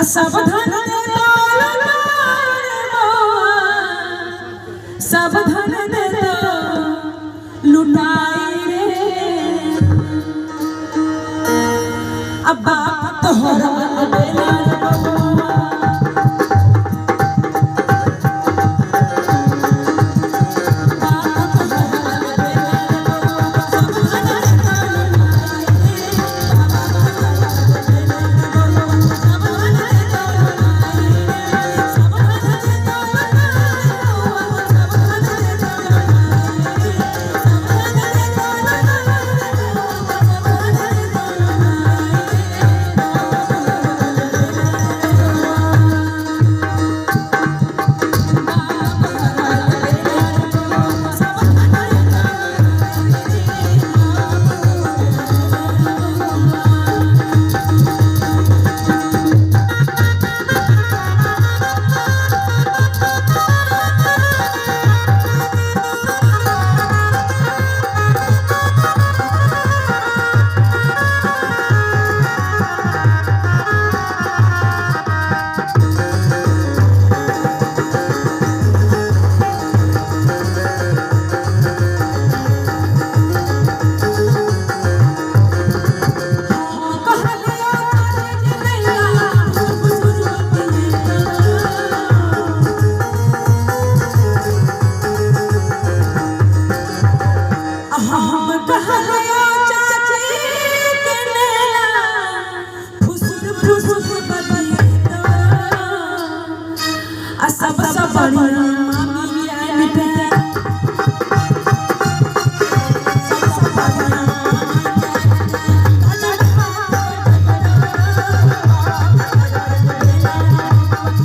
आ सब धन देता लुटाई रे बौआ, सब धन देता लुटाई रे। आ बाप तोहरा बेला रे बौआ, बाप तोहरा बेला रे बौआ, सब धन देता लुटाई रे। बाप तोहरा बेला रे बौआ, सब धन देता लुटाई रे। सब धन देता लुटाई रे बौआ, सब धन देता लुटाई रे। सब धन देता लुटाई रे बौआ, सब धन देता लुटाई रे। बाप तोहरा बेला रे बौआ, बाप तोहरा बेला रे बौआ, सब धन देता लुटाई रे। बाप तोहरा बेला रे बौआ। कहलियो चाची के नैया फुसफुस बतिया। हम कहलियो चाची के नैया फुसुर फुसुर बतिया। आ सब सब बढ़िया मामी के सब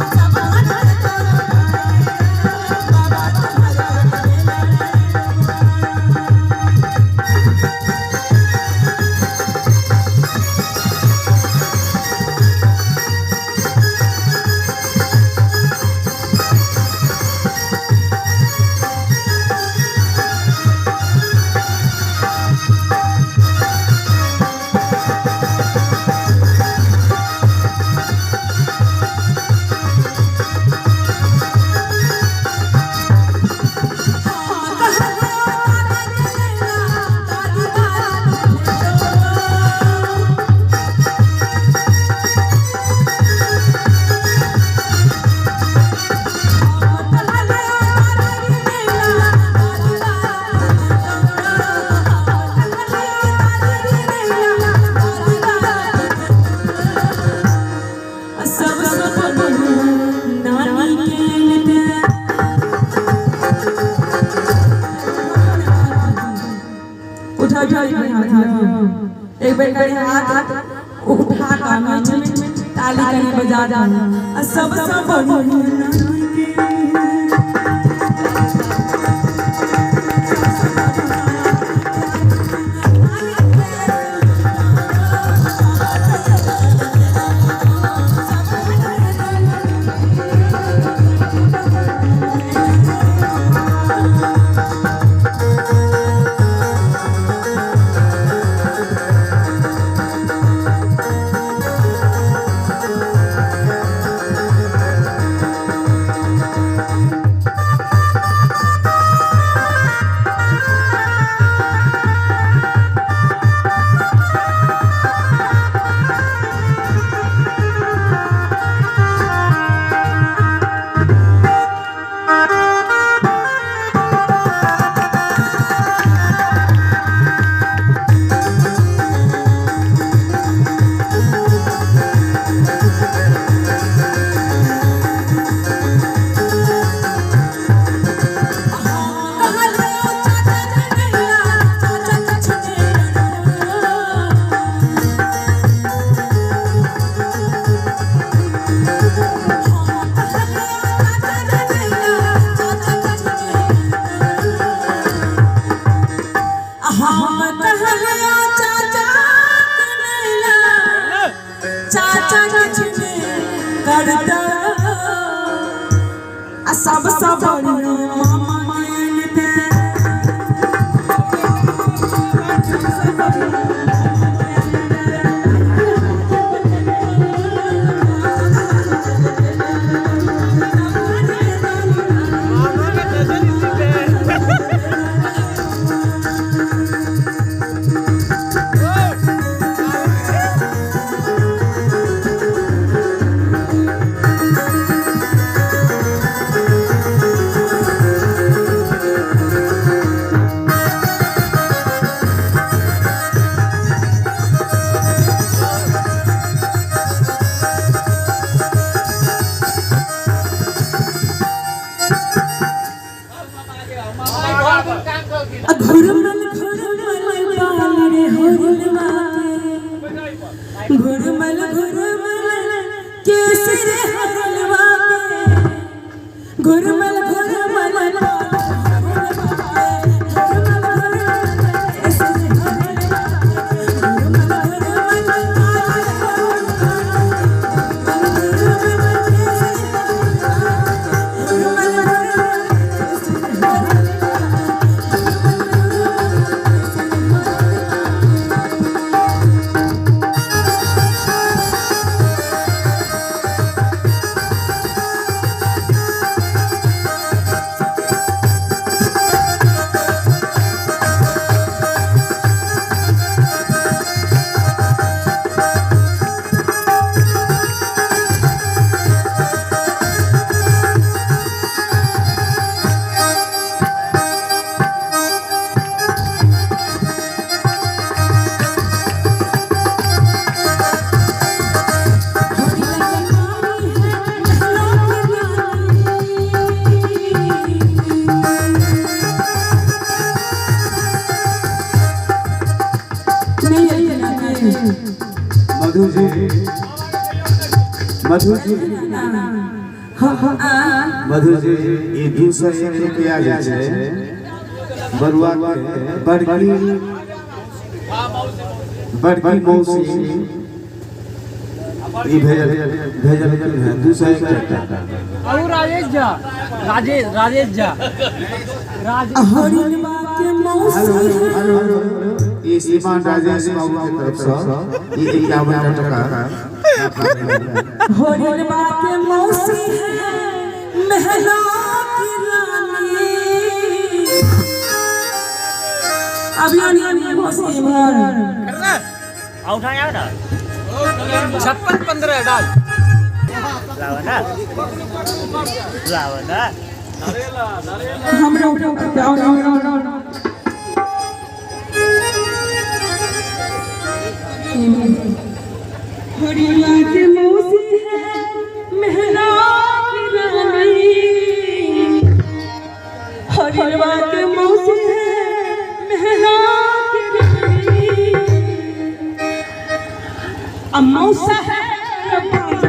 सब बढ़िया सब सब नानी के उठा उठा एक बेर हाथ, एक बेर करी हाथ उठा का मीठ मीठ ताली कने बजा जा। आ सब सब बढ़िया नानी के। कहलियो चाचा के नैया चाचा किछु हम कहलियो चाचा के नैया चाचा किछु करता। आ सब सब बढ़िया मामा के। घुरमल घुरमल केसर हरलवा के, घुरमल घुरमल मधु जी, मधु जी, मधु जी, ई 201 रुपया जे छै बरुआ के बड़की बड़की मौसी ई भेजल भेजल है 201 टका। और राजेश झा, राजेश राजेश झा, राजेश हरिणवा के मौसी हेलो हेलो हेलो, ई श्रीमान राजेश बाबू के तरफ से ई 51 टका। हरिणवा के मौसी है महलों की रानी। अभी नहीं मौसी भर 56 15 डाल। हमरा हरिणवा के मौसी है महलों की रानी, हरिणवा के मौसी है महलों की रानी। अब मौसा है पांच